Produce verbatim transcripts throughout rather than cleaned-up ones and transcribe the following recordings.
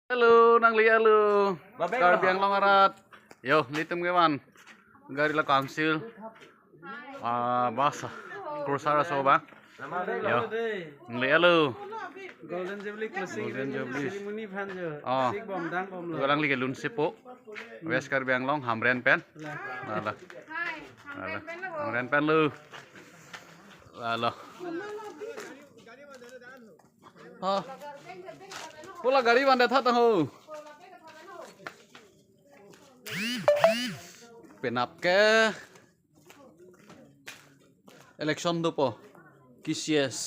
Halo, nangli halo. Babek Karbi lo. Anglong arat. Yo, nelitum kevan. Gari la council. Ah, bus. Crusher aso ba. Yo. Nangli halo. Golden Jubilee closing Golden Jubilee. Ceremony aphan jo. Oh. Sik bom dang bom lo. Galang lagi lun sipo. West Karbi Anglong, Hamren pen. Lah. Lah, lah. Lah, lah. Hamren pen lo. Lah, lah. Oh. Pula gari vandet tha tang ho. Penap ke election dopo. K C S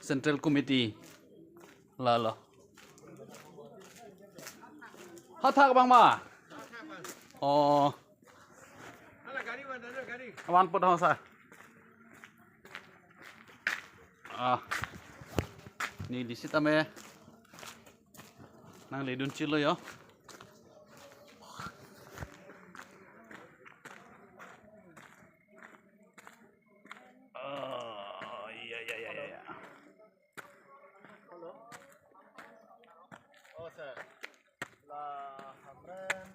Central Committee. Lalo. Hathak bang ma. Oh. Awan put ho sa. Ah. Neli sitame nangledun chilo yo. Oh, iya, iya, iya, iya. Halo. Oh, sir. La Hamren.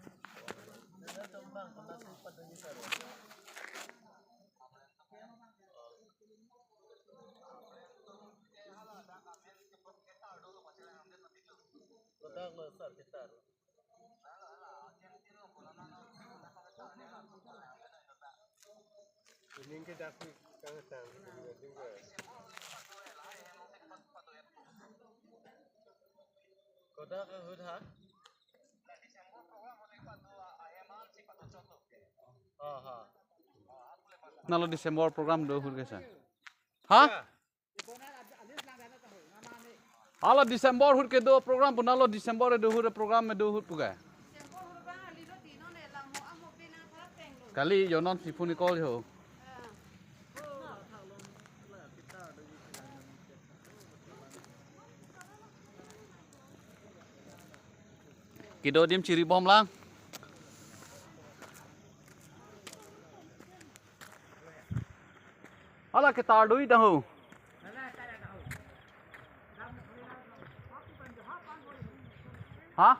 Nana tembang pernah sempat dengar, sir. Kodak lo, sir, kita. Ining ke dak pi kang tang, ining ke. Kodak ahut ha? Aha. Nalo December program do ahut ke sa. Ha? Ya. Hala December ahut kedo program pu, nalo December do ahut program do ahut pu ke. Kali yo non si phone call ho. Kedo adim chiri bom lang. Hala ketar dui dang ho. Ha?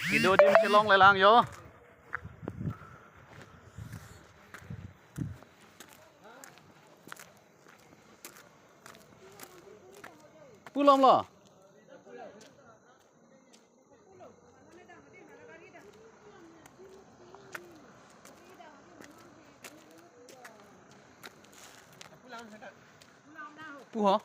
Kedo adim chelongle lang yo. Pu lom lo. Pu ho?